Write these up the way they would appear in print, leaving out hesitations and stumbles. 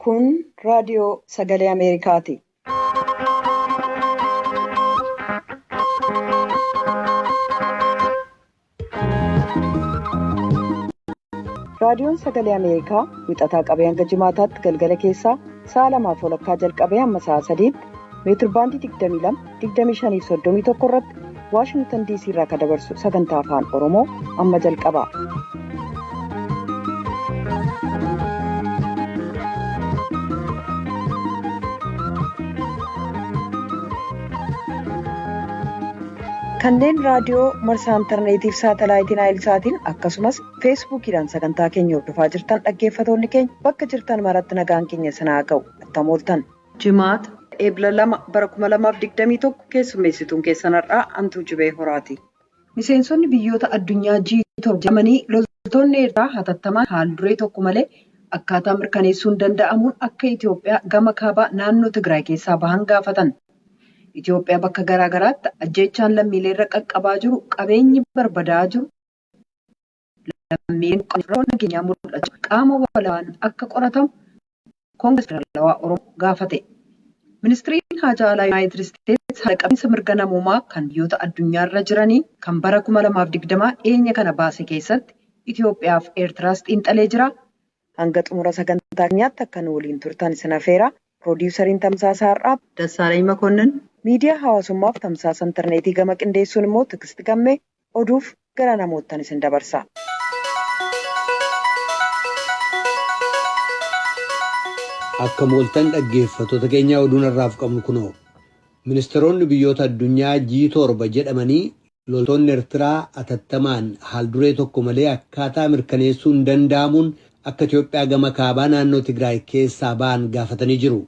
Kun raadiyoo sagalee Ameerikaati. Raadiyoon sagalee Ameerikaa wixataa qabee hanga jimaataatti galgala keessaa sa'a lamaaf walakkaa jalqabee hamma sa'a sadiitti meetirbaandii 22, 25 fi 31 irratti Waashingtan DC irraa kan dabarsu sagantaa afaan Oromoo amma jalqaba. Kanneen raadiyoo marsaa intarneetiif saatalaayitiin Naayilsaatiin akkasumas feesbuukiidhaan sagantaa keenya hordofaa jirtan dhaggeeffatoonni keenya bakka jirtan maratti nagaan keenya sinaa ga'u attam ooltan. Jimaata Eebla 2 bara 2021 keessummeessituun keessan har'aa Antuu Jibee Horaati. Miseensonni biyyoota addunyaa G7 jedhamanii loltoonni Eertiraa hatattamaan haal-duree tokko malee akkaataa mirkaneessuun danda'amuun akka Itoophiyaa gama kaabaa naannoo Tigraay keessaa bahan gaafatan. Itoophiyaa bakka garaa garaatti ajjeechaan lammiileerra qaqqabaa jiru, qabeenyi barbadaa'aa jiru, lammiileen buqqa'an rakkoo nageenyaa mul'achaa jiru qaama walabaan akka qoratamu Koongirasii Federaalawaa Oromoo gaafate. Ministiriin Haajaa Alaa Yunaayitid Isteets haala qabiinsa mirga namoomaa kan biyyoota addunyaarra jiranii kan bara 2020 dhiyeenya kana baase keessatti Itoophiyaaf Eertiraas xiinxalee jira. Hanga xumura sagantaa keenyaatti akka nu waliin turtan isin afeeraa. Piroodiwusariin tamsaasa har'aa Dassaalany Makonnin, miidiyaa hawaasummaaf tamsaasa intarneetii gama qindeessuun immoo Tigist Gammee oduuf gara namoottan isin dabarsa. Akkam ooltan dhaggeeffattoota keenyaa oduun har'aaf qabnu kunoo. Ministeeronni biyyoota addunyaa G7 jedhamanii loltoonni Ertiraa atattamaan haalduree tokko malee akkaataa mirkaneessuun danda'amuun akka Itoophiyaa gama kaabaa naannoo Tigraay keessaa ba'an gaafatanii jiru.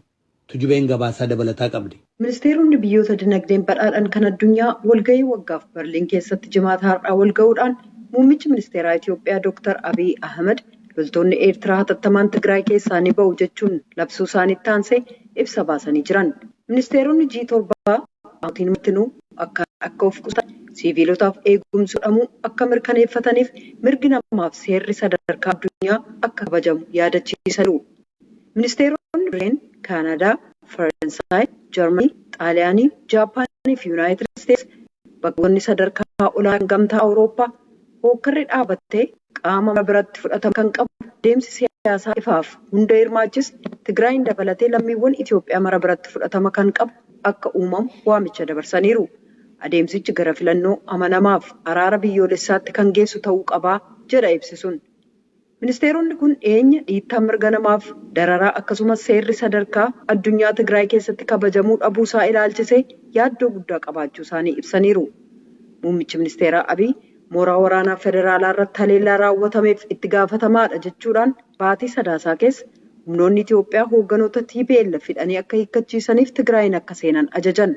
Tujubeen gabaasaa dabalataa qabdi. Ministeeronni biyyoota dinagdeen badhaadhan kan addunyaa walgahii waggaaf Berliin keessatti jimaata har'aa walgahuudhaan muummichi ministeeraa Itoophiyaa Dr. Abiy Ahmed loltoonni Eertiraa hatattamaan Tigraay keessaa ni ba'u jechuun labsuu isaanitti aansee ibsa baasanii jiran. Ministeeronni G7 qaamotiin martinuu akka akka of qusatan, siiviilotaaf eegumsi godhamuu akka mirkaneeffataniif mirgi namaaf seerri sadarkaa addunyaa akka kabajamu yaadachiisaniiru. Ministeeronni Biriteen, Kaanaadaa, Faransaay, Jarmanii, Xaaliyaanii, Jaappaanii fi Yunaayitid Isteets bakka bu'oonni sadarkaa olaanaa kan Gamtaa Awurooppaa hookkarri dhaabatee qaama mara biratti fudhatama kan qabu deemsi siyaasaa ifaaf hunda hirmaachise Tigraayin dabalatee lammiiwwan Itoophiyaa mara biratti fudhatama kan qabu akka uumamu waamicha dabarsaniiru. Adeemsichi gara filannoo amanamaaf araara biyyoolessaatti kan geessu ta'uu qabaa jedha ibsi sun. Ministeeronni kun dhiyeenya dhiittaan mirga namaaf dararaa akkasumas seerri sadarkaa addunyaa Tigraay keessatti kabajamuu dhabuu isaa ilaalchisee yaaddoo guddaa qabaachuu isaanii ibsaniiru. Muummichi ministeeraa Abiy mooraa waraanaa federaalaa irratti haleellaa raawwatameef itti gaafatamaadha jechuudhaan baatii sadaasaa keessa humnoonni Itoophiyaa hoogganoota TPLF hidhanii akka hiikkachiisaniif Tigraayin akka seenan ajajan.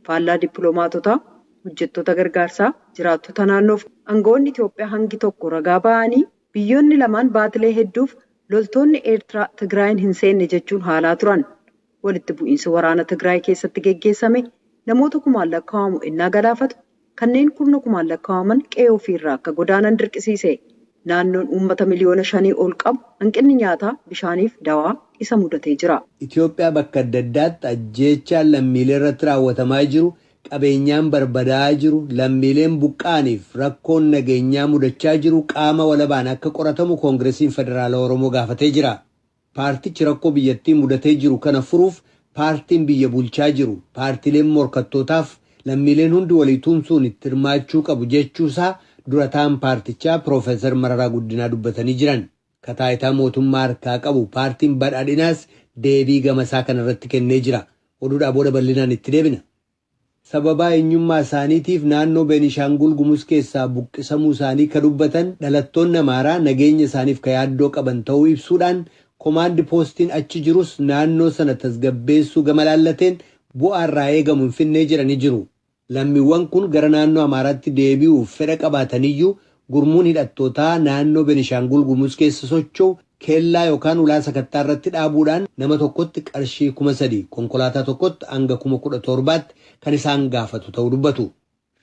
Faallaa dippiloomaatotaa, hojjettoota gargaarsaa, jiraattota naannoof aangawoonni Itoophiyaa hangi tokko ragaa ba'anii biyyoonni lamaan baatilee hedduuf loltoonni Eertiraa Tigraayin hin seenne jechuun haalaa turan. Walitti bu'iinsi waraana Tigraay keessatti geggeessame namoota kumaan lakkaa'amu ennaa galaafatu kanneen kurna kumaan lakkaa'aman qe'ee ofiirraa akka godaanan dirqisiise. Naannoon uummata miliyoona shanii ol qabu hanqinni nyaataa, bishaaniif dawaa isa mudatee jira. Itoophiyaa bakka adda addaatti ajjeechaan lammiilee irratti raawwatamaa jiru, qabeenyaan barbadaa'aa jiru, lammiileen buqqa'aniif rakkoon nageenyaa mudachaa jiru qaama walabaan akka qoratamu Koongiresiin Federaalawaa Oromoo gaafatee jira. Paartichi rakkoo biyyattii mudatee jiru kana furuuf paartiin biyya bulchaa jiru, paartiileen morkattootaaf lammiileen hundi walii tumsuun itti hirmaachuu qabu jechuusaa dura ta'aan paartichaa Piroofeesar Mararaa Guddinaa dubbatanii jiran. Ka taayitaa mootummaa harkaa qabu paartiin Badhaadhinaas deebii gamasaa kanarratti kennee jira. Oduudhaa booda bal'inaan itti deebina. Sababaa eenyummaa isaaniitiif naannoo Beenishaangul Gumuz keessaa buqqisamuu isaanii ka dubbatan dhalattoonni Amaaraa nageenya isaaniif ka yaaddoo qaban ta'uu ibsuudhaan komaandi poostiin achi jirus naannoo sana tasgabbeessuu gama laallateen bu'aa irraa eegamu hin finnee jedhanii jiru. Lammiwwan kun gara naannoo Amaaraatti deebi'uuf fedha qabaataniyyuu gurmuun hidhattootaa naannoo Benishaangul Gumuz keessa socho'u kellaa yookaan ulaa sakattaa irratti dhaabuudhaan nama tokkotti qarshii 3,000, konkolaataa tokkotti hanga 17,000tti kan isaan gaafatu ta'uu dubbatu.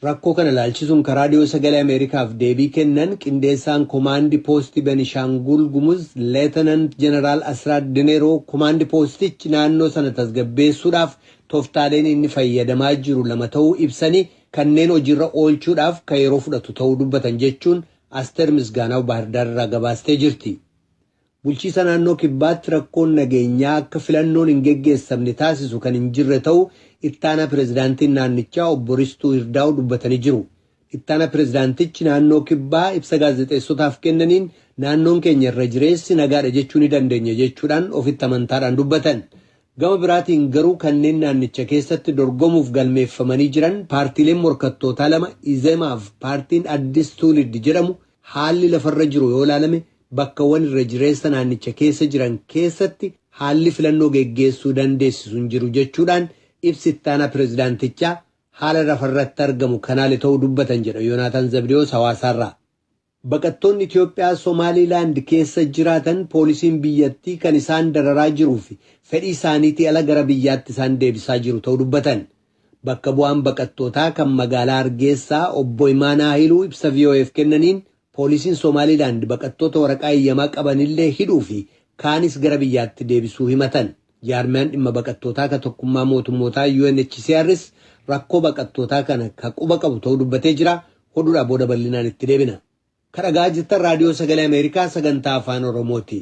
Rakkoo kana ilaalchisuun karaa raadiyoo sagalee Ameerikaaf deebii kennan qindeessaan komaandi poostii Benishaangul Gumuz Leetenant Jeneraal Asraat Dineeroo komaandi poostichi naannoo sana tasgabbeessuudhaaf tooftaaleen inni fayyadamaa jiru lama ta'uu ibsanii kanneen hojiirra oolchuudhaaf kan yeroo fudhatu ta'uu dubbatan jechuun Asteer Misgaanaw Baahirdaar irraa gabaastee jirti. Bulchiisa naannoo kibbaatti rakkoon nageenyaa akka filannoon hin geggeessamne taasisu kan hin jirre ta'uu ittaanaa pirezidaantiin naannichaa obbo Ristuu Hirdaa'u dubbatanii jiru. Ittaanaa pirezidaantichi naannoo kibbaa ibsa gaazexeessotaaf kennaniin naannoon keenya irra jireessi nagaadha jechuu ni dandeenya jechuudhaan ofitti amantaadhaan dubbatan. Gama biraatiin garuu kanneen naannicha keessatti dorgomuuf galmeeffamanii jiran paartiileen morkattootaa lama Izemaaf paartiin Addis Tuulid jedhamu haalli lafarra jiru yoo ilaalame bakkawwan irra jireessa naannicha keessa jiran keessatti haalli filannoo geggeessuu dandeessisu hin jiru jechuudhaan ibsi ittaanaa pirezidaantichaa haala lafarratti argamu kanaale ta'uu dubbatan jedha Yoonaataan Zabdiyoos hawaasaarraa. Baqattoonni Itoophiyaa Somaaliilaand keessa jiraatan poolisiin biyyattii kan isaan dararaa jiruu fi fedhii isaaniitii ala gara biyyaatti isaan deebisaa jiru ta'uu dubbatan. Bakka bu'aan baqattootaa kan magaalaa Hargeysaa obbo Imaanaa Haayiluu ibsa VOAf kennaniin poolisiin Somaaliilaand baqattoota waraqaa eeyyamaa qabanillee hidhuu fi kaanis gara biyyaatti deebisuu himatan. Jaarmiyaan dhimma baqattootaa kan tokkummaa mootummootaa UNHCRs rakkoo baqattootaa kana kan quba qabu ta'uu dubbatee jira. Oduudhaa booda bal'inaan itti deebina. Kan dhagaa jirtan raadiyoo sagalee Ameerikaa sagantaa afaan Oromooti.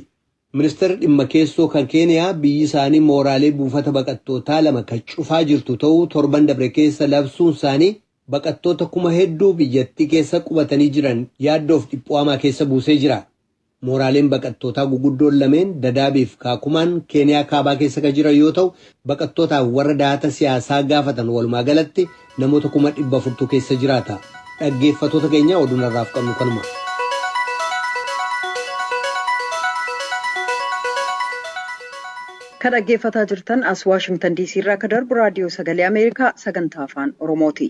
Ministeerri dhimma keessoo kan Keeniyaa biyyi isaanii mooraalee buufata baqattootaa lama kan cufaa jirtu ta'uu torban dabre keessa labsuun isaanii baqattoota kuma hedduu biyyattii keessa qubatanii jiran yaaddoof dhiphoo hamaa keessa buusee jira. Mooraaleen baqattootaa guguddoon lameen Dadaabiif Kaakumaan Keeniyaa kaabaa keessa kan jiran yoo ta'u baqattootaaf warra dahata siyaasaa gaafatan walumaa galatti namoota 400,000 keessa jiraata. Dhaggeeffattoota keenya oduun har'aaf qabnu kanuma. Kan dhaggeeffataa jirtan as Waashingtan DC irraa kan darbu raadiyoo sagalee Ameerikaa sagantaa afaan Oromooti.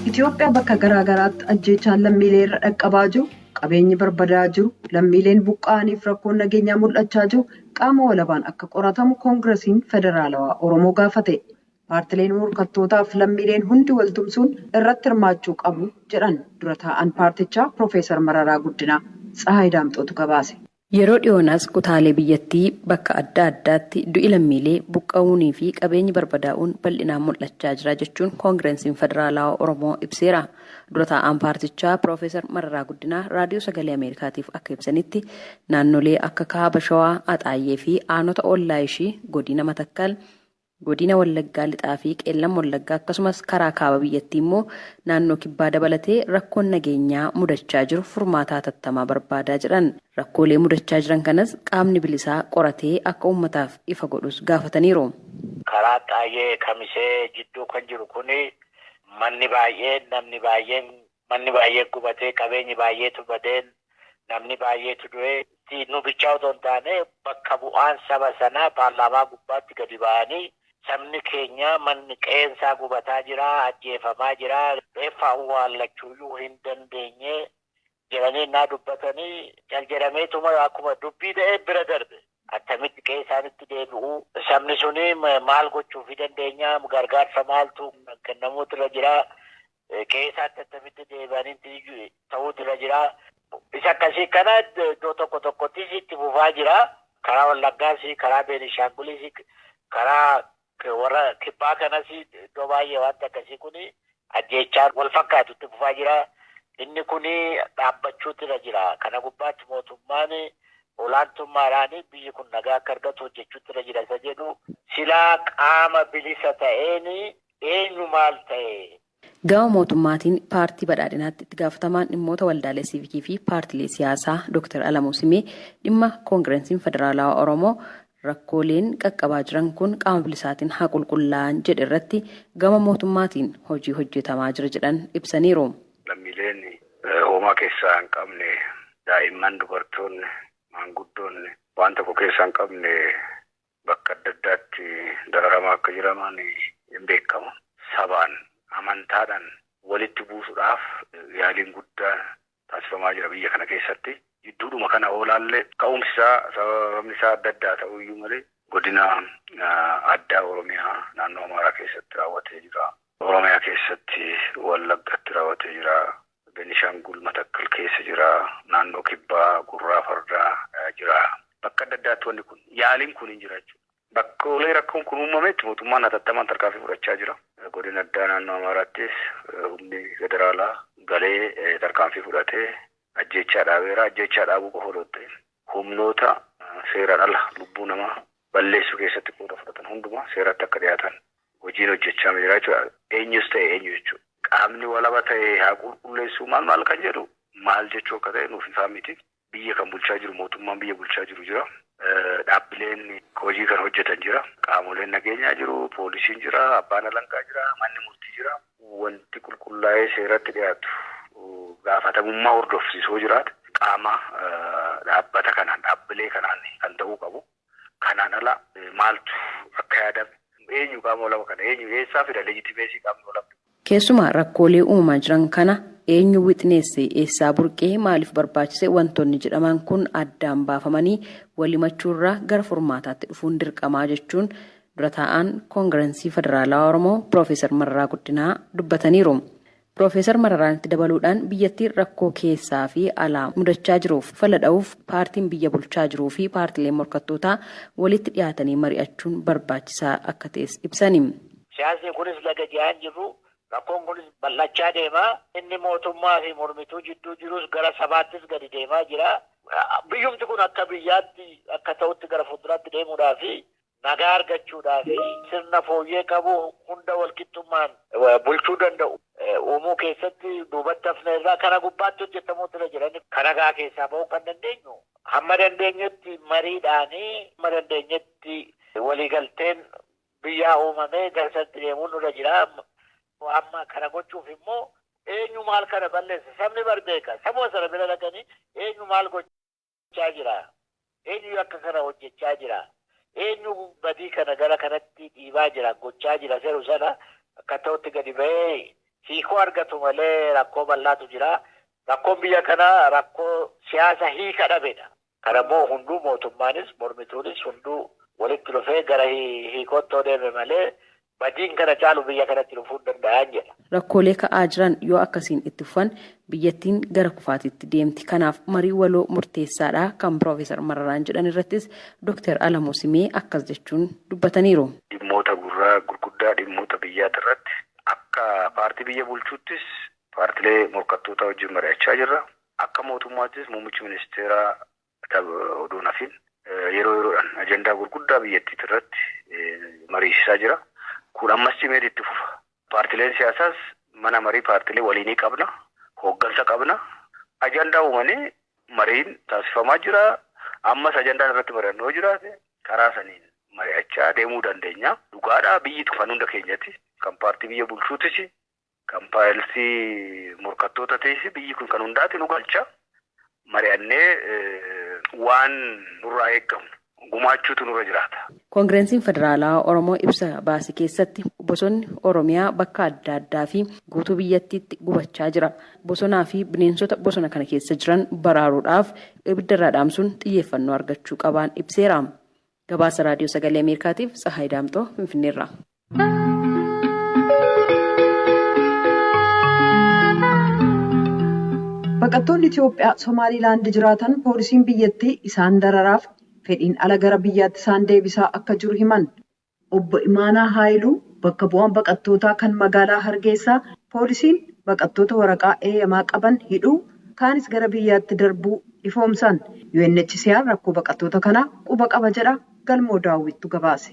Itoophiyaa bakka garaa garaatti ajjeechaan lammiilee irra dhaqqabaa jiru, qabeenyi barbadaa jiru, lammiileen buqqa'aniif rakkoon nageenyaa mul'achaa jiru qaama walabaan akka qoratamu Koongiresiin Federaalawaa Oromoo gaafate. Paartileen morkattootaaf lammiileen hundi waltumsuun irratti hirmaachuu qabu jedhan dura taa'an paartichaa Piroofeesar Mararaa Guddinaa. Tsahaay Daamxootu gabaase. Yeroo dhiyoonaas kutaalee biyyattii bakka adda addaatti du'i lammiilee buqqa'uunii fi qabeenyi barbadaa'uun bal'inaan mul'achaa jira jechuun Koongiresiin Federaalawaa Oromoo ibseera. Dura taa'aan paartichaa Piroofeesar Mararaa Guddinaa raadiyoo sagalee Ameerikaatiif akka ibsanitti naannolee akka Kaaba Shawaa, Axaayyee fi aanota ollaa ishii godina Matakkal, godina Wallaggaa Lixaa fi Qeellam Wallaggaa akkasumas karaa kaaba biyyattii immoo naannoo kibbaa dabalatee rakkoon nageenyaa mudachaa jiru furmaataa hatattamaa barbaadaa jedhan. Rakkoolee mudachaa jiran kanas qaamni bilisaa qoratee akka uummataaf ifa godhus gaafataniiru. Karaa Axaayyee Kamisee jidduu kan jiru kuni manni baay'een namni baay'een manni baay'een gubatee qabeenyi baay'eetu badeen namni baay'eetu du'ee nu bichaa otoo hin taane bakka bu'aan saba sanaa paarlaamaa gubbaatti gadi ba'anii sabni keenya manni qeensaa gubataa jira, ajjeefamaa jira, reeffa awwaallachuuyyuu hin dandeenye jedhanii naa dubbatanii cal jedhameetuma akkuma dubbii ta'ee bira darbe. Attamitti qe'ee isaanitti deebi'u sabni suni maal gochuufii dandeenya, gargaarsa maaltu kennamuutu irra jira, qe'ee isaatti attamitti deebi'anii ta'uutu irra jira. Isa akkasii kana iddoo tokko tokkottis itti fufaa jira. Karaa Wallaggaas, karaa Beenishaangulis, karaa warra kibbaa kanas iddoo baay'ee wanti akkasii kun ajjeechaan wal fakkaatu itti fufaa jira. Inni kun dhaabbachuutu irra jira. Kana gubbaatti mootummaan olaantummaadhaan biyyi kun nagaa akka argatu hojjechuutu irra jira isa jedhu silaa qaama bilisa ta'een eenyu maal ta'e. Gama mootummaatiin paartii badhaadhinaatti itti gaafatamaan dhimmoota waldaalee siivikii fi paartilee siyaasaa Dr. Alamuu Simee dhimma Koongiresiin Federaalawaa Oromoo rakkooleen qaqqabaa jiran kun qaama bilisaatiin haa qulqullaa'an jedhe irratti gama mootummaatiin hojii hojjetamaa jira jedhan ibsaniiru. Lammiileen homaa keessaa hin qabne daa'imman, dubartoonni, maanguddoonni waan tokko keessaa hin qabne bakka adda addaatti dararamaa akka jiraman hin beekamu. Sabaan amantaadhaan walitti buusuudhaaf yaaliin guddaan taasifamaa jira biyya kana keessatti. Gidduudhuma kana oolaallee ka'umsi isaa sababni isaa adda addaa ta'uyyuu malee Godina addaa Oromiyaa naannoo Amaaraa keessatti raawwatee jira. Oromiyaa keessatti Wallaggatti raawwatee jira. Benishaangul Matakkal keessa jira. Naannoo Kibbaa Gurraa Fardaa jira. Bakka adda addaatti wanni kun yaaliin kun hin jira jechuudha. Bakkoolee rakkoon kun uumametti mootummaan hatattamaan tarkaanfii fudhachaa jira. Godina addaa naannoo Amaaraattis humni federaalaa galee tarkaanfii fudhatee ajjeechaa dhaabeera. Ajjeechaa dhaabuu qofa odoo ta'e humnoota seeraan ala lubbuu namaa balleessuu keessatti qooda fudhatan hundumaa seeratti akka dhiyaatan hojiin hojjechaa jira jechuudha. Eenyus ta'e eenyu jechuudha. Qaamni walaba ta'e haa qulqulleessuu maal maal kan jedhu maal jechuu akka ta'e nuuf ifaa miti. Biyya kan bulchaa jiru mootummaan biyya bulchaa jiru jira. Dhaabbileen hojii kan hojjetan jira. Qaamoleen nageenyaa jiru, poolisiin jira, abbaan alangaa jira, manni murtii jira. Wanti qulqullaa'ee seeratti dhiyaatu gaafatamummaa hordofsiisoo jiraate qaama dhaabbata kanaan dhaabbilee kanaan kan ta'uu qabu. Kanaan ala maaltu akka yaadame eenyu qaama walaba kana eenyu eessaa fida leejitimeesii qaamni walaba. Keessumaa rakkoolee uumamaa jiran kana eenyu wixneesse eessaa burqee maaliif barbaachise wantoonni jedhaman kun addaan baafamanii walimachuurraa gara furmaataatti dhufuun dirqamaa jechuun dura taa'aan Koongirensii Federaalawaa Oromoo Piroofeesar Mararaa Guddinaa dubbataniiru. Piroofeesar Mararaan itti dabaluudhaan biyyattiin rakkoo keessaa fi alaa mudachaa jiruuf fala dha'uuf paartiin biyya bulchaa jiruu fi paartileen morkattootaa walitti dhiyaatanii mari'achuun barbaachisaa akka ta'es ibsani. Siyaasni kunis laga ji'aan jiru. Rakkoon kunis bal'achaa deema. Inni mootummaa fi mormituu jidduu jirus gara sabaattis gadi deemaa jira. Biyyumti kun akka biyyaatti akka ta'utti gara fuulduraatti deemuudhaa fi nagaa argachuudhaa fi sirna fooyyee qabu hunda walqixxummaan bulchuu danda'u uumuu keessatti duubatti hafne irraa kana gubbaatti hojjetamuutu irra jira. Kan nagaa keessaa ba'uu kan dandeenyu hamma dandeenyetti mariidhaanii hamma dandeenyetti waliigalteen biyyaa uumamee gara sanatti deemuun nurra jira. Amma kana gochuuf immoo eenyu maal kana balleessa sabni barbeeka sabuma sana bira dhaqanii eenyu maal gochaa jira eenyu akka kana hojjechaa jira eenyu badii kana gara kanatti dhiibaa jira gochaa jira seeru sana akka ta'utti gadi ba'ee hiikoo argatu malee rakkoo bal'aatu jira. Rakkoon biyya kanaa rakkoo siyaasa hiika dhabedha. Kanammoo hunduu mootummaanis mormituunis hunduu walitti dhufee gara hiikootti deeme malee badiin kana caalu biyya kanatti dhufuu danda'an jedha. Rakkoolee ka'aa jiran yoo akkasiin itti fufan biyyattiin gara kufaatitti deemti. Kanaaf marii waloo murteessaadha kan Piroofeesar Mararaan jedhan irrattis Dooktar Alamuu Simee akkas jechuun dubbataniiru. Dhimmoota gurraa gurguddaa dhimmoota biyyaati irratti akka paartii biyya bulchuuttis paartilee morkattoota wajjin mari'achaa jirra. Akka mootummaattis muummichi ministeeraa odoo nafin yeroo yeroodhaan ajandaa gurguddaa biyyattiiti irratti mariisisaa jira. Kun ammas cimee itti fufa. Paartileen siyaasaas mana marii paartilee waliinii qabna. Hooggansa qabna. Ajandaa uumanii mariin taasifamaa jira. Ammas ajandaan irratti mari'annoo jiraate karaa saniin mari'achaa deemuu dandeenya. Dhugaadhaa biyyi kan hunda keenyatti. Kan paartii biyya bulchuutis, kan paartii morkattoota ta'es biyyi kun kan hundaati nu galcha. Mari'annee waan nurraa eegamu gumaachuutu nurra jiraata. Koongireensiin Federaalawaa Oromoo ibsa baase keessatti bosonni Oromiyaa bakka adda addaa fi guutuu biyyattiitti gubachaa jira. Bosonaa fi bineensota bosona kana keessa jiran baraaruudhaaf ibiddarraa dhaamsuun xiyyeeffannoo argachuu qabaan ibseera. Gabaasa Raadiyoo Sagalee Ameerikaatiif Tsahaay Daamtoo Finfinneerraa. Baqattoonni Itoophiyaa Somaaliilaand jiraatan poolisiin biyyattii isaan dararaaf fedhiin ala gara biyyaatti isaan deebisaa akka jiru himan. Obbo Imaanaa Haayiluu bakka bu'aan baqattootaa kan magaalaa Hargeysaa poolisiin baqattoota waraqaa eeyyamaa qaban hidhuu kaanis gara biyyaatti darbuu ifoomsan. UNHCR rakkoo baqattoota kanaa quba qaba jedha galmoo daawwittu gabaase.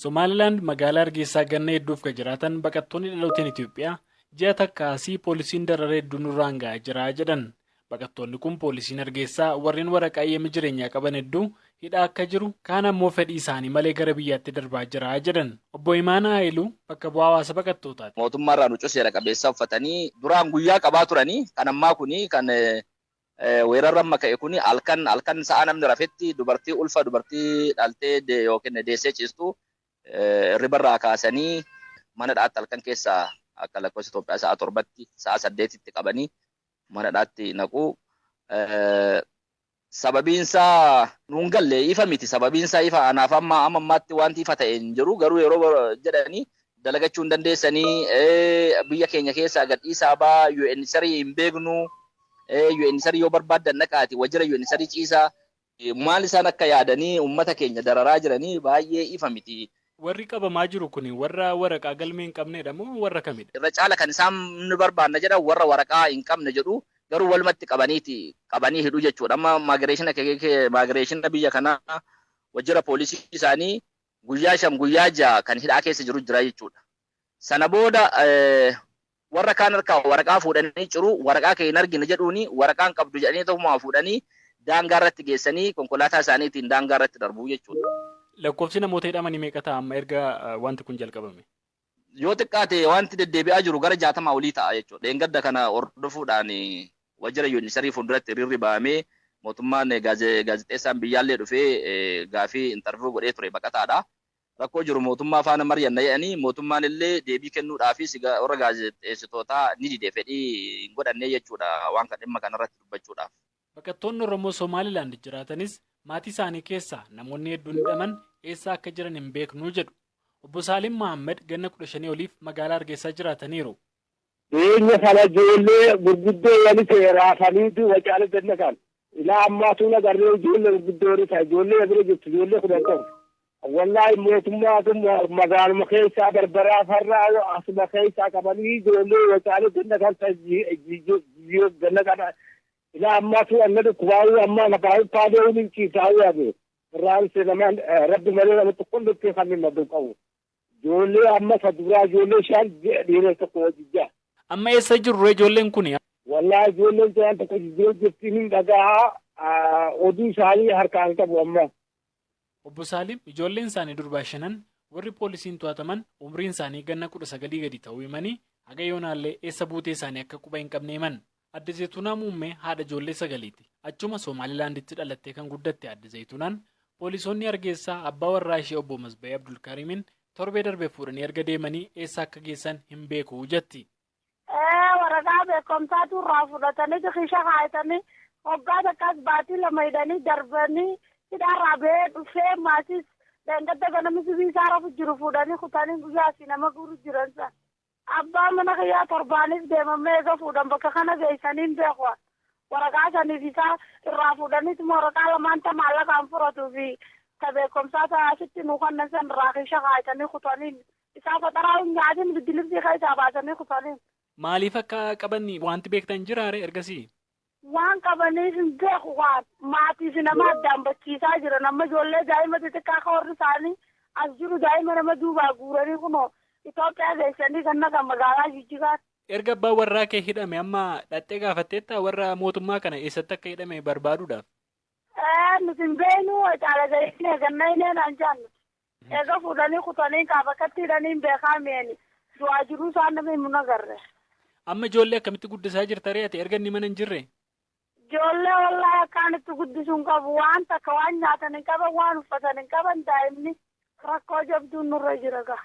Somaaliilaand magaalaa Hargeysaa ganna hedduuf kan jiraatan baqattoonni dhalooteen Itoophiyaa ji'a takka asii poolisiin darara hedduu nurraan ga'aa jira jedhan. Baqattoonni kun poolisiin Hargeysaa warreen waraqaa eeyyama jireenyaa qaban hedduu hidhaa akka jiru kaan ammoo fedhii isaanii malee gara biyyaatti darbaa jira jedhan. Obbo Imaanaa Haayiluu bakka bu'aa hawaasa baqattootaati. Mootummaarraa huccuu seera qabeessa uffatanii duraan guyyaa qabaa turanii kan ammaa kuni kan weerarra amma ka'e kuni halkan sa'a namni rafetti dubartii ulfa dubartii dhaltee yookiin deessee ciistu ribarraa kaasanii mana dhaatti halkan keessaa akka lakkoofsa Itoophiyaa sa'a 7tti sa'a 8tti qabanii mana dhaatti naquu. Sababiinsaa nuun galle ifa miti. Sababiinsaa ifa anaaf amma ammaatti wanti ifa ta'e hin jiru. Garuu yeroo jedhanii dalagachuu hin dandeessanii, biyya keenya keessaa gadhiisaa baa, UNHCR hin beeknu, UNHCR yoo barbaaddan dhaqaati wajjira UNHCR ciisaa. Maal isaan akka yaadanii uummata keenya dararaa jiranii baay'ee ifa miti. Warri qabamaa jiru kun warra waraqaa galmee hin qabnedha moo warra kamidha? Irra caala kan isaan nu barbaanna jedhan warra waraqaa hin qabne jedhu, garuu walumatti qabaniiti qabanii hidhu jechuudha. Amma migration biyya kanaa wajjira poolisii isaanii guyyaa 5 guyyaa 6 kan hidhaa keessa jiru jira jechuudha. Sana booda warra kaan harkaa waraqaa fuudhanii ciru, waraqaa kee hin argine jedhuuni, waraqaan qabdu jedhanii tokkummaa fuudhanii daangaa irratti geessanii konkolaataa isaaniitiin daangaa irratti darbu jechuudha. Lakkoofsi namoota hidhamanii meeqa ta'a amma erga wanti kun jalqabame? Yoo xiqqaate wanti deddeebi'aa jiru gara 60 olii ta'a jechuudha. Dheengadda kana hordofuudhaan wajjira UNHCR fuulduratti hiriirri ba'amee, mootummaan gaazexeessaan biyyaallee dhufee gaafii interview godhee ture baqataadha. Rakkoo jiru mootummaa faana mari'anna jedhanii, mootummaan illee deebii kennuudhaafis warra gaazexeessitootaa ni dide, fedhii hin godhanne jechuudha waan kan dhimma kanarratti dubbachuudhaaf. Baqattoonni Oromoo Somaalilaand jiraatanis maatii isaanii keessaa namoonni hedduun hidhaman eessa akka jiran hin beeknu jedhu. Obbo Saalim Mahammad ganna 15 oliif magaalaa Hargeysaa jiraataniiru. Dhiyeenya kana ijoollee gurguddoo walitti raafaniitu wacaale ganna kan. Ilaa ammaatu nagarree ijoollee gurguddoo walitti ijoollee bira jirtu ijoollee 10 qabu. Wallaahi mootummaatu magaaluma keessaa barbaraa farraa asuma keessaa qabanii ijoollee wacaale ganna kan ganna kana. Ilaa ammaatu anna dhukkubaa'uu ammaa lafaa'uu paadee hin ciisaa'uu yaadu. Irraan namaan rabbi malee nama tokko kan hin maddu qabu. Ijoollee amma saduraa ijoollee 5 dhiira tokko wajjin. Amma eessa jirru ijoolleen kun? Wallaahi ijoolleen jiran tokko jijjiiruu jirti, hin dhagahaa, oduu isaanii harkaan qabu amma. Obbo Saalim ijoolleen isaanii durbaa shanan warri poolisiin to'ataman umriin isaanii ganna 19 gadi ta'uu himanii, haga yoonaallee eessa buutee isaanii akka quba hin qabne himan. Adde Zayituunaa Muummee haadha ijoollee 9ti. Achuma Somaalilaanditti dhalattee kan guddatte Adde Zayituunaan poolisoonni Hargeysaa abbaa warraa ishee obbo Masbayee Abdulkariimiin torbee darbe fuudhanii erga deemanii eessa akka geessan hin beeku jetti. Waraqaa beekumsaatu irraa fudhatanii kiisha kaayatanii hoggaa takkas baatii 2 hidhanii darbanii hidhaarraa ba'ee dhufee maatis dheengadda ganama sibiisaa rafu jiru fuudhanii kutanii guyyaa asii nama guuru jiran sana. Abbaa mana kiyyaa torbaaniif deemamee eega fuudhan bakka kana geessanii hin beeku. Waraqaa saniif isaa irraa fuudhaniituma waraqaa lamaan ta maallaqaan fudhatuu fi ta beekumsaa asitti nuu kennan san irraa kiisha kaayatanii kutaniin isaa faxaraa hin nyaatin biddilibsii keessaa baasanii kutaniin. Maaliif akka qaban wanti beektan jiraare ergasii? Waan qabaniif hin beeku, waan maatii fi nama addaan bachiisaa jiran. Amma ijoollee daa'ima xixiqqaa akka warri isaanii as jiru daa'ima nama duubaa guuranii kunoo Itoophiyaa geessanii kan naqan magaalaa Jijjigaatti. Erga abbaan warraa kee hidhame amma dhattee gaafatteetta warra mootummaa kana eessatti akka hidhame barbaaduudhaaf? Nuti hin beeknu, caala gahiin eegannaa hin eenaan jaannu. Eega fuudhanii kutanii kaaba akkatti hidhanii hin beekaa mi'eeni. Du'aa jiruu isaan nama himu nagarre. Amma ijoollee akkamitti guddisaa jirta re'ate erga inni mana hin jirre? Ijoollee wallaahi akkaan itti guddisuun qabu, waan takka waan nyaatan hin qaban, waan uffatan hin qaban, daa'imni rakkoo jabduun nurra jira gaa.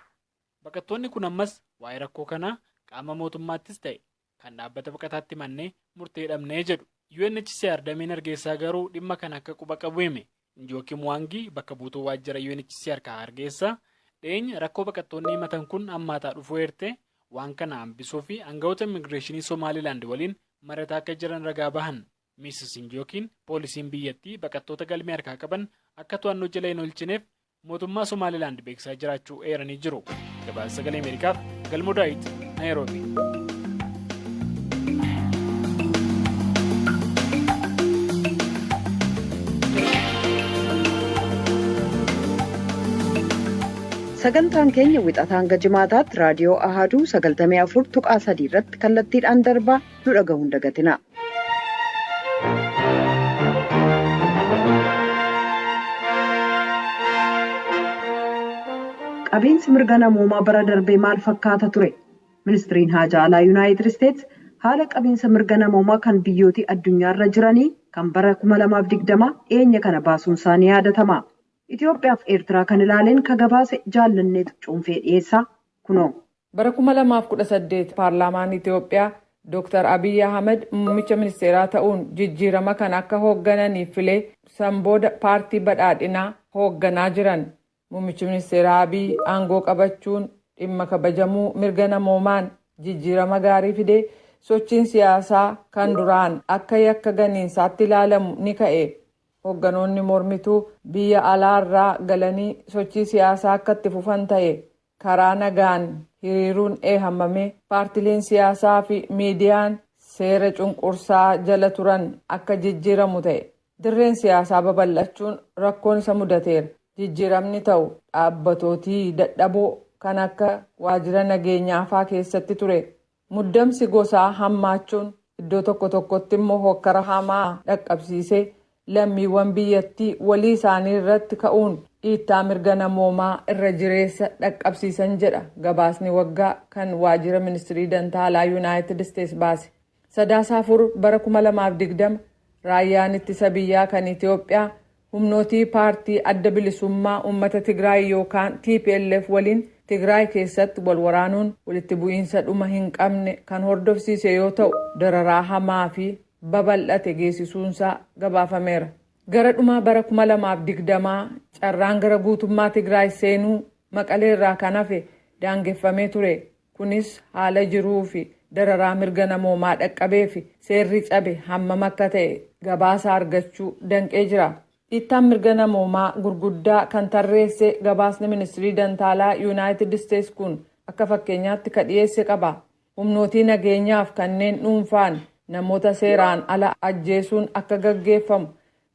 Baqattoonni kun ammas waa'ee rakkoo kanaa qaama mootummaattis ta'e kan dhaabbata baqataatti mannee murtee dhabnee jedhu. UNHCR dameen Hargeysaa garuu dhimma kana akka quba qabu hime. Njookim Waangii bakka buutuu waajjira UNHCR kan Hargeysaa dhiyeenya rakkoo baqattoonni himatan kun hammaataa dhufuu eerte, waan kana hambisuu fi aangawoota immigireeshinii Somaalilaand waliin marataa akka jiran ragaa bahan. Miisis Njookiin poolisiin biyyattii baqattoota galmee harkaa qaban akka to'annoo jala hin oolchineef mootummaa Somaalilaand beeksisaa jiraachuu eeranii jiru. Gabaasa Sagalee Ameerikaaf Galmoo Daawit, Naayiroobi. Sagantaan keenya wixataa hanga jimaataatti raadiyoo Ahaduu 94.3 irratti kallattiidhaan darbaa, nu dhagahuun dagatina. Qabiinsi mirga namoomaa bara darbee maal fakkaata ture? Ministiriin Haajaa Alaa Yuunaayitid Isteets haala qabiinsa mirga namoomaa kan biyyooti addunyaarra jiranii kan bara 2020 dhiyeenya kana baasuun isaanii yaadatama. Itoophiyaa fi Eertiraa kan ilaaleen ka gabaase Jaallanneetu cuunfee dhiyeessaa kunoo. Bara 2018 paarlaamaan Itoophiyaa Dr. Abiy Ahmed muummicha ministeeraa ta'uun jijjiirama kan akka hooggananiif filee san booda paartii badhaadhinaa hoogganaa jiran. Muummichi ministeeraa Abiy aangoo qabachuun dhimma kabajamuu mirga namoomaan jijjiirama gaarii fidee sochiin siyaasaa kan duraan akka yakka ganiinsaatti ilaalamu ni ka'e. Hoogganoonni mormituu biyya alaarraa galanii sochii siyaasaa akka itti fufan ta'e. Karaa nagaan hiriiruun eehammamee paartileen siyaasaa fi miidiyaan seera cunqursaa jala turan akka jijjiiramu ta'e. Dirreen siyaasaa babal'achuun rakkoon isa mudateera. Jijjiiramni ta'u dhaabbatootii dadhaboo kan akka waajjira nageenyaa faa keessatti ture. Muddamsi gosaa hammaachuun iddoo tokko tokkotti immoo hokkara hamaa dhaqqabsiisee lammiiwwan biyyattii walii isaanii irratti ka'uun dhiittaa mirga namoomaa irra jireessa dhaqqabsiisan jedha gabaasni waggaa kan waajjira ministirii dantaalaa Yuunaayitid Isteets baase. Sadaasa 4 bara 2020 raayyaan ittisa biyyaa kan Itoophiyaa humnootii paartii adda bilisummaa uummata Tigraay yookaan TPLF waliin Tigraay keessatti wal waraanuun walitti bu'iinsa dhuma hin qabne kan hordofsiise yoo ta'u dararaa hamaa fi babal'ate geessisuunsaa gabaafameera. Gara dhuma bara 2020 carraan gara guutummaa Tigraay seenuu Maqaleerraa kan hafe daangeffamee ture. Kunis haala jiruu fi dararaa mirga namoomaa dhaqqabee fi seerri cabe hammam akka ta'e gabaasa argachuu danqee jira. Dhiittaan mirga namoomaa gurguddaa kan tarreesse gabaasni ministirii dantaalaa Yuunaayitid Isteets kun akka fakkeenyaatti ka dhiyeesse qaba. Humnootii nageenyaaf kanneen dhuunfaan namoota seeraan ala ajjeesuun akka gaggeeffamu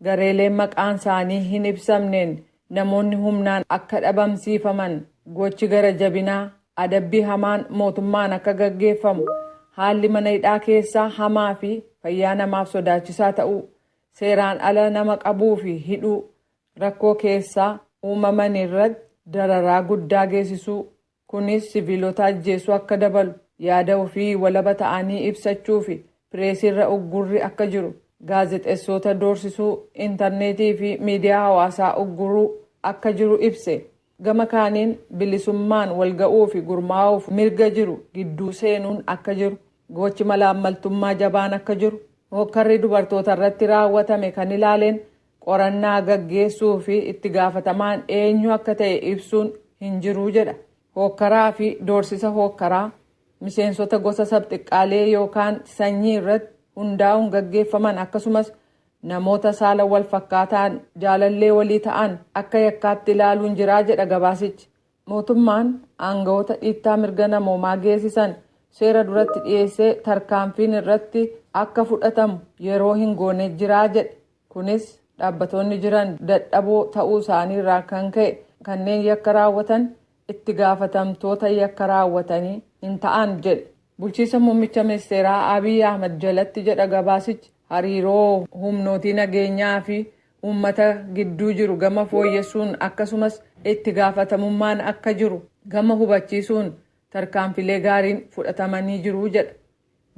gareeleen maqaan isaanii hin ibsamneen namoonni humnaan akka dhabamsiifaman gochi gara jabinaa adabbii hamaan mootummaan akka gaggeeffamu haalli mana hidhaa keessaa hamaa fi fayyaa namaaf sodaachisaa ta'uu seeraan ala nama qabuu fi hidhuu rakkoo keessaa uumaman irratti dararaa guddaa geessisuu kunis siviilota ajjeesuu akka dabalu yaada ofii walaba ta'anii ibsachuu fi pireesiirra uggurri akka jiru gaazexeessota doorsisuu intarneetii fi miidiyaa hawaasaa ugguruu akka jiru ibse. Gama kaaniin bilisummaan walga'uu fi gurmaa'uuf mirga jiru gidduu seenuun akka jiru gochi malaammaltummaa jabaan akka jiru hokkarri dubartoota irratti raawwatame kan ilaaleen qorannaa gaggeessuu fi itti gaafatamaan eenyu akka ta'e ibsuun hin jiru jedha. Hokkaraa fi doorsisa hokkaraa miseensota gosa sabxiqqaalee yookaan sanyii irratti hundaa'uun gaggeeffaman akkasumas namoota saala wal fakkaataan jaalallee walii ta'an akka yakkaatti ilaaluun jiraa jedha gabaasichi. Mootummaan aangawoota dhiittaa mirga namoomaa geessisan seera duratti dhiyeessee tarkaanfiin irratti akka fudhatamu yeroo hin goone jiraa jedhe. Kunis dhaabbatoonni jiran dadhaboo ta'uu isaanii irraa kan ka'e kanneen yakka raawwatan itti gaafatamtoota yakka raawwatanii hin ta'an jedhe. Bulchiisa muummicha ministeeraa Abiy Ahmed jalatti jedha gabaasichi hariiroo humnootii nageenyaa fi uummata gidduu jiru gama fooyyessuun akkasumas itti gaafatamummaan akka jiru gama hubachiisuun tarkaanfilee gaariin fudhatamanii jiru jedha.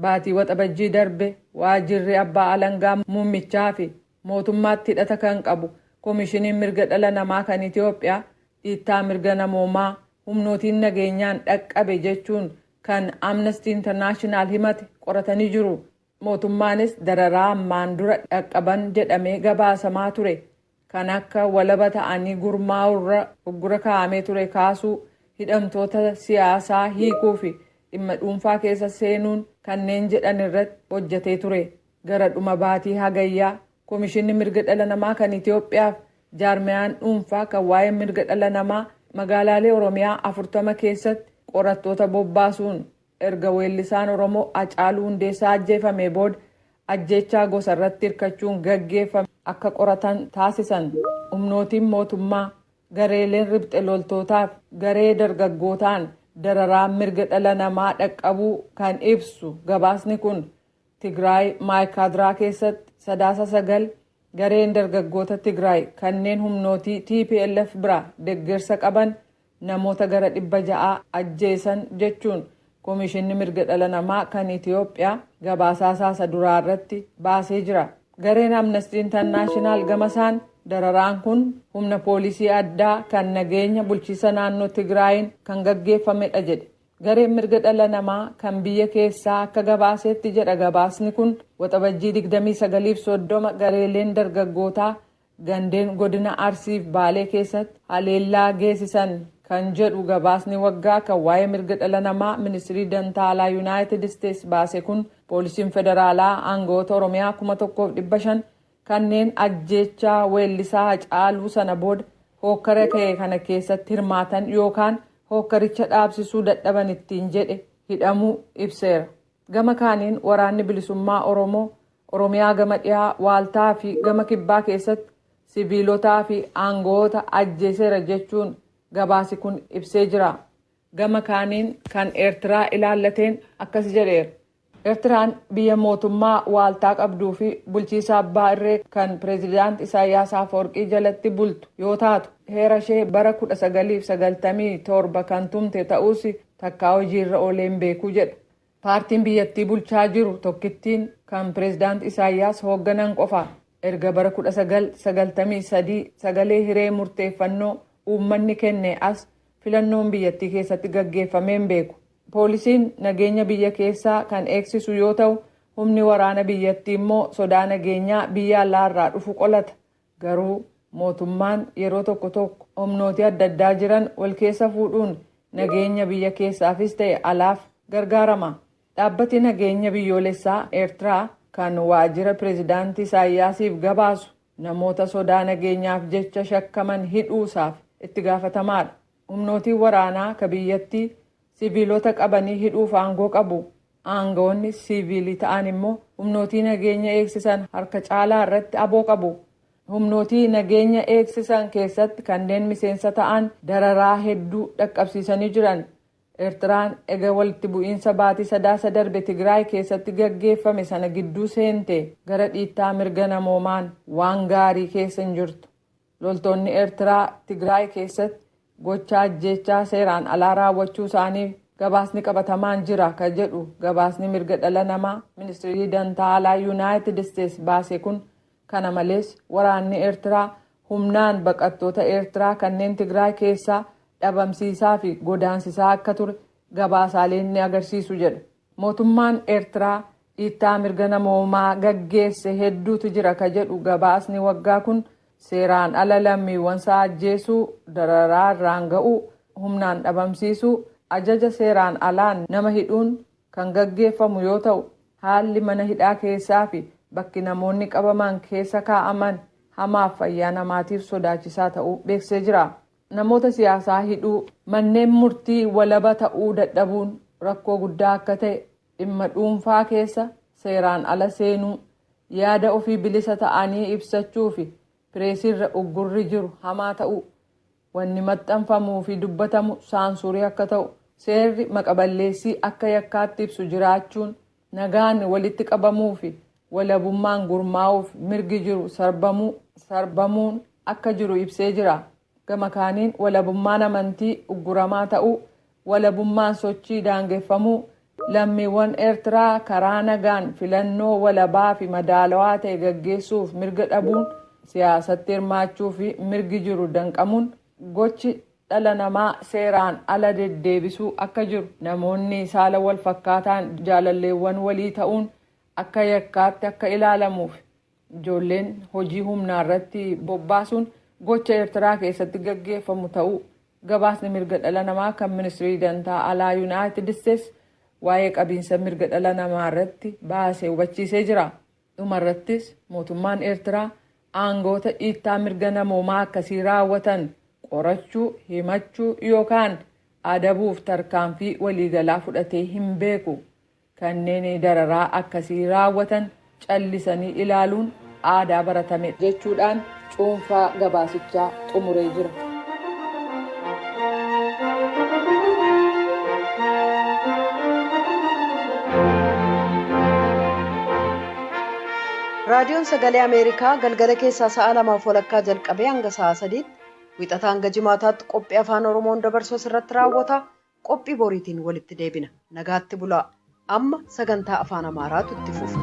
Baatii waxabajjii darbe waajjirri abbaa alangaa muummichaa fi mootummaatti hidhata kan qabu koomishiniin mirga dhala namaa kan Itoophiyaa dhiittaa mirga namoomaa humnootiin nageenyaan dhaqqabe jechuun kan Amnesty International himate qoratanii jiru. Mootummaanis dararaa ammaan dura dhaqqaban jedhamee gabaasamaa ture kan akka walaba ta'anii gurmaa'urra uggura kaa'amee ture kaasuu hidhamtoota siyaasaa hiikuu fi dhimma dhuunfaa keessa seenuun kanneen jedhan irratti hojjetee ture. Gara dhuma baatii hagayyaa Koomishinni mirga dhala namaa kan Itoophiyaaf jaarmiyaan dhuunfaa kan waa'ee mirga dhala namaa magaalaalee Oromiyaa 40 keessatti qorattoota bobbaasuun erga weellisaan Oromoo Hacaaluu Hundeessaa ajjeefame booda ajjeechaa gosa irratti hirkachuun gaggeeffame akka qoratan taasisan. Humnootiin mootummaa gareeleen ribxe loltootaaf garee dargaggootaan dararaa mirga dhala namaa dhaqqabuu kan ibsu gabaasni kun Tigraay Maayikaadiraa keessatti Sadaasa 9 gareen dargaggoota Tigraay kanneen humnootii TPLF bira deeggarsa qaban namoota gara 600 ajjeesan jechuun Koomishinni mirga dhala namaa kan Itoophiyaa gabaasaa isaa duraa irratti baasee jira. Gareen Amnesty International gamasaan dararaan kun humna poolisii addaa kan nageenya bulchiisa naannoo Tigraayin kan gaggeeffamedha jedhe. Gareen mirga dhala namaa kan biyya keessaa akka gabaasetti jedha gabaasni kun Waxabajjii 29 fi 30 gareeleen dargaggootaa gandeen godina Arsiif Baalee keessatti haleellaa geessisan kan jedhu gabaasni waggaa kan waa'ee mirga dhala namaa ministirii dantaa alaa Yuunaayitid Isteets baase kun, poolisiin federaalaa aangawoota Oromiyaa 1500 kanneen ajjeechaa weellisaa Hacaaluu sana booda hookkara ka'e kana keessatti hirmaatan yookaan hookkaricha dhaabsisuu dadhaban ittiin jedhe hidhamuu ibseera. Gama kaaniin, Waraanni Bilisummaa Oromoo Oromiyaa gama dhiyaa, waaltaa fi gama kibbaa keessatti siviilotaa fi aangawoota ajjeeseera jechuun gabaasi kun ibsee jira. Gama kaaniin kan Eertiraa ilaallateen akkas jedheera. Eertiraan biyya mootummaa waaltaa qabduu fi bulchiisa abbaa irree kan pireezidaant Isaayyaas Afawarqii jalatti bultu yoo taatu, heera ishee bara 1997 kan tumte ta'us takkaa hojiirra oolee hin beekuu jedha. Paartiin biyyattii bulchaa jiru tokkittiin kan pireezidaant Isaayyaas hoogganan qofa. Erga bara 1993 sagalee hiree murteeffannoo uummanni kenne as filannoon biyyattii keessatti gaggeeffamee hin beeku. Poolisiin nageenya biyya keessaa kan eegsisu yoo ta'u, humni waraana biyyattii immoo sodaa nageenyaa biyya alaarraa dhufu qolata. Garuu mootummaan yeroo tokko tokko humnooti adda addaa jiran wal keessa fuudhuun nageenya biyya keessaafis ta'e alaaf gargaarama. Dhaabbati nageenya biyyoolessaa Eertiraa kan waajjira pireezidaantii Isaayyaasiif gabaasu namoota sodaa nageenyaaf jecha shakkaman hidhuusaaf itti gaafatamaadha. Humnootiin waraanaa ka biyyattii siviilota qabanii hidhuuf aangoo qabu. Aangawoonni siviilii ta'an immoo humnootii nageenya eegsisan harka caalaa irratti aboo qabu. Humnootii nageenya eegsisan keessatti kanneen miseensa ta'an dararaa hedduu dhaqqabsiisanii jiran. Eertiraan ega walitti bu'iinsa baatii Sadaasa darbe Tigraay keessatti gaggeeffame sana gidduu seente gara dhiittaa mirga namoomaan waan gaarii keessa hin jirtu. Loltoonni Eertiraa Tigraay keessatti gocha ajjeechaa seeraan alaa raawwachuu isaaniif gabaasni qabatamaan jira ka jedhu gabaasni mirga dhala namaa ministirii dantaa alaa Yuunaayitid Isteets baase kun, kana malees waraanni Eertiraa humnaan baqattoota Eertiraa kanneen Tigraay keessaa dhabamsiisaa fi godaansisaa akka ture gabaasaaleen ni agarsiisu jedha. Mootummaan Eertiraa dhiittaa mirga namoomaa gaggeesse hedduutu jira ka jedhu gabaasni waggaa kun, seeraan ala lammiiwwan isaa ajjeesuu, dararaa irraan ga'uu, humnaan dhabamsiisuu, ajaja seeraan alaan nama hidhuun kan gaggeeffamu yoo ta'u, haalli mana hidhaa keessaa fi bakki namoonni qabaman keessa kaa'aman hamaaf fayyaa namaatiif sodaachisaa ta'uu beeksisee jira. Namoota siyaasaa hidhuu, manneen murtii walaba ta'uu dadhabuun rakkoo guddaa akka ta'e, dhimma dhuunfaa keessa seeraan ala seenuu, yaada ofii bilisa ta'anii ibsachuu fi pireesiirra uggurri jiru hamaa ta'uu, wanni maxxanfamuu fi dubbatamu saansurii akka ta'u, seerri maqaballeessii akka yakkaatti ibsu jiraachuun, nagaan walitti qabamuu fi walabummaan gurmaa'uuf mirgi jiru sarbamuun akka jiru ibsee jira. Gama kaaniin walabummaan amantii ugguramaa ta'uu, walabummaan sochii daangeffamuu, lammiiwwan Eertiraa karaa nagaan filannoo walabaa fi madaalawaa ta'e gaggeessuuf mirga dhabuun, siyaasatti hirmaachuu fi mirgi jiru danqamuun, gochi dhala namaa seeraan ala deddeebisuu akka jiru, namoonni saala wal fakkaataan jaalalleewwan walii ta'uun akka yakkaatti akka ilaalamuuf, ijoolleen hojii humnaa irratti bobbaasuun gocha Eertiraa keessatti gaggeeffamu ta'uu gabaasni mirga dhala namaa kan ministirii dantaa alaa Yuunaayitid Isteets waa'ee qabiinsa mirga dhala namaa irratti baasee hubachiisee jira. Dhumarrattis mootummaan Eertiraa aangoota dhiittaa mirga namoomaa akkasii raawwatan qorachuu, himachuu yookaan adabuuf tarkaanfii waliigalaa fudhatee hin beeku. Kanneen dararaa akkasii raawwatan callisanii ilaaluun aadaa baratame jechuudhaan cuunfaa gabaasichaa xumuree jira. Raadiyoon Sagalee Ameerikaa galgala keessaa sa'a 2:30 jalqabee hanga sa'a 3tti wixataa hanga jimaataatti qophii Afaan Oromoon dabarsu irratti raawwata. Qophii boriitiin walitti deebina. Nagaatti bulaa. Amma sagantaa Afaan Amaaraatu itti fufa.